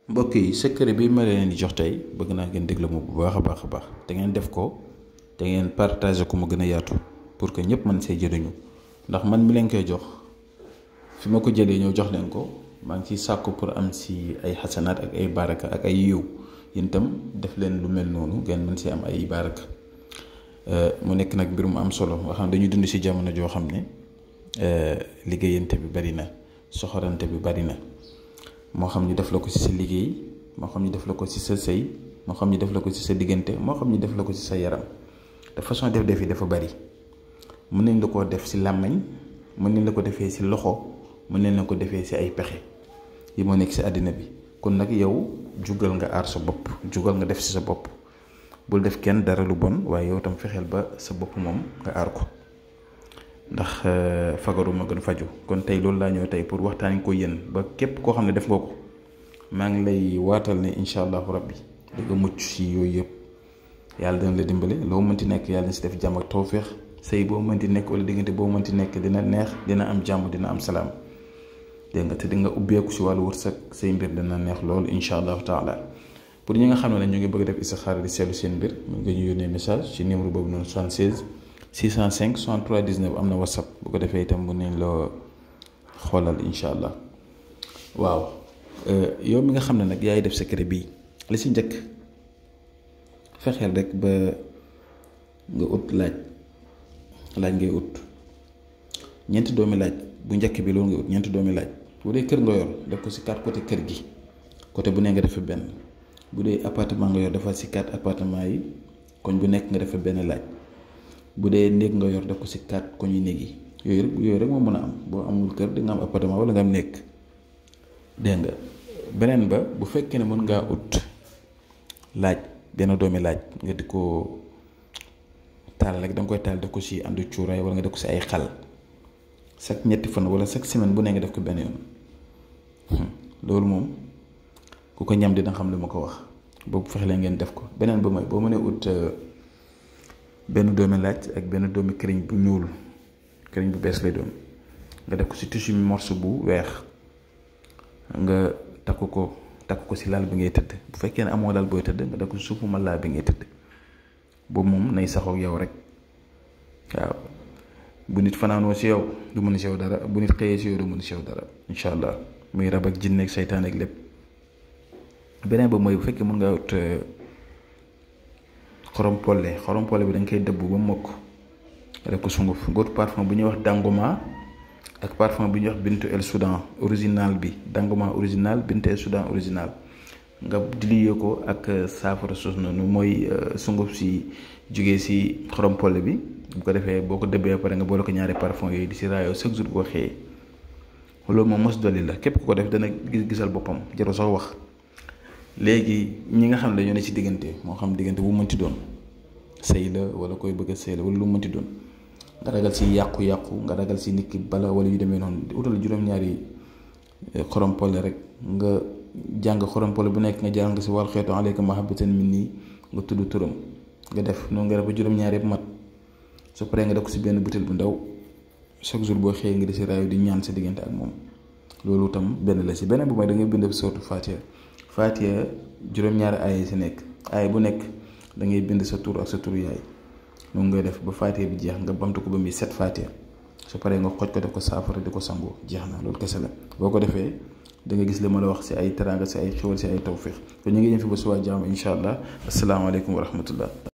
mbokk yi secret bi ma leen di jox tey bëgg naa ngeen déglu ma bu baax a baax te ngeen def ko te ngeen partager ko mu gën a yaatu pour que ñëpp mën see jëriñu ndax man mi leen koy jox fi ma ko jëlee ñëw jox leen ko maa ngi ciy sàkku pour am si ay xasanaat ak ay baraka ak ay yiw yéen itam def leen lu mel noonu ngeen mën si am ay baraka mu nekk nag mbir mu am solo nga xam dañuy dund si jamono joo xam ne liggéeyante bi bari na soxorante bi bari na. moo xam ñu def la ko ci sa liggéey moo xam ñu def la ko ci sa sëy moo xam ñu def la ko ci sa diggante moo xam ñu def la ko ci sa yaram de façon def yi dafa bari mën nañ la ko def ci làmmañ mën nañ la ko defee ci loxo mën nañ la ko defee ci ay pexe yi moo nekk ci àddina bi kon nag yow jugal nga aar sa bopp jugal nga def ci sa bopp bul def kenn dara lu bon waaye yow tam fexeel ba sa bopp moom nga aar ko ndax fagaru ma gën faju kon tey loolu laa ñëw tey pour waxtaan ko yéen ba képp koo xam ne def nga ko maa ngi lay waatal ne incha allahu rabbi di nga mucc si yooyu yëpp yàlla dina la dimbale loo mënti nekk yàlla na si def jàmm ak tawféex sëy boo mënti nekk wala diggante boo mënti nekk dina neex dina am jàmm dina am salaam dégg nga te di nga ubbeeku si wàllu wërsëg say mbir dina neex lool incha allahu taala pour ñi nga xam ne ñu ngi bëgg def istixaara di seetlu seen mbir mën nga ñu yónnee message ci numéro boobu noonu 76 605 63 19 am na whatsapp bu ko defee itam bu nañ la xoolal incha allah waaw yow mi nga xam ne nag yaay def secret bii li si njëkk fexeel rek ba nga ut laaj ngay ut ñeenti doomi laaj bu njëkk bi loolu nga ut ñeenti doomi laaj bu dee kër nga yor def ko si 4 côté kër gi côté bu ne nga def benn bu dee appartement nga yor defal si 4 appartement yi koñ bu nekk nga def benn laaj bu dee néeg nga yor def ko si 4 koñ yu néeg yi yooyu rek moo mën a am boo amul kër di nga am appartement wala nga am néeg dégg nga beneen ba bu fekkee ne mën ngaa ut laaj benn doomi laaj nga di ko taal rek da nga koy taal def ko si àndu cuuraay wala nga def ko si ay xal chaque ñetti fan wala chaque semaine bu ne nga def ko benn yoon loolu moom ku ko ñam dina xam li ma ko wax boobu fexe leen ngeen def ko beneen ba mooy boo mënee ut benn doomi laaj ak benn doomi këriñ bu ñuul këriñ bu bees lay doon nga def ko ci tissu morceau bu weex nga takk ko ci lal bi ngay tëdd bu fekkee ne amoo lal booy tëdd nga def ko ci suufu lal bi ngay tëdd boobu moom nay saxoo ak yow rek waaw bu nit fanaanoo ci yow du mën ci yow dara bu nit xëyee ci yow du mën ci yow dara incha allah muy rab ak jinne ak seytaan ak lépp beneen ba mooy bu fekkee mën nga ut xorom polle bi da nga koy dëbb ba mokk def ko sunguf góotu parfum bu ñuy wax dangoma ak parfum bu ñuy wax bintu el soudan original bi dangoma original bintu el soudan original nga diliyee ko ak saafara sos noonu mooy sunguf si jógee si xorom polle bi bu ko defee boo ko dëbbee ba pare nga boole ko ñaari parfum yooyu di si raayoo chaque jour boo xëyee loolu moom mos dolli la képp ku ko def dana gisal boppam jarul sax wax léegi ñi nga xam ne dañoo ne ci diggante moo xam diggante bu mënti doon sëy la wala koy bëgg a sëy la wala lu mënti doon nga ragal si yàqu-yàqu nga ragal si nit ki bala wala yu demee noonu utal juróom-ñaari xorompole rek nga jàng xorompole bu nekk nga jàng nga si wàllu xeetu alayka mahabbatan minni nga tudd turam nga def noonu nga def ba juróom-ñaari yëpp mat su paree nga def ko si benn butéel bu ndaw chaque jour boo xëyee nga di si raayu di ñaan sa diggante ak moom loolu tam benn la si beneen bu may da ngay bind sortu Fatiha juróom-ñaari aaya si nekk aaya bu nekk da ngay bind sa tur ak sa tur yaay noonu ngay def ba Fatiha bi jeex nga bamtu ko ba muy 7 Fatiha su paree nga xoj ko def ko saafara di ko sangoo jeex na loolu kese la boo ko defee da nga gis li ma la wax si ay teraanga si ay xéwal si ay tawféex kon ñu ngi yem fi ba suwaa jaam incha allah asalaamaaleykum wa rahmatullah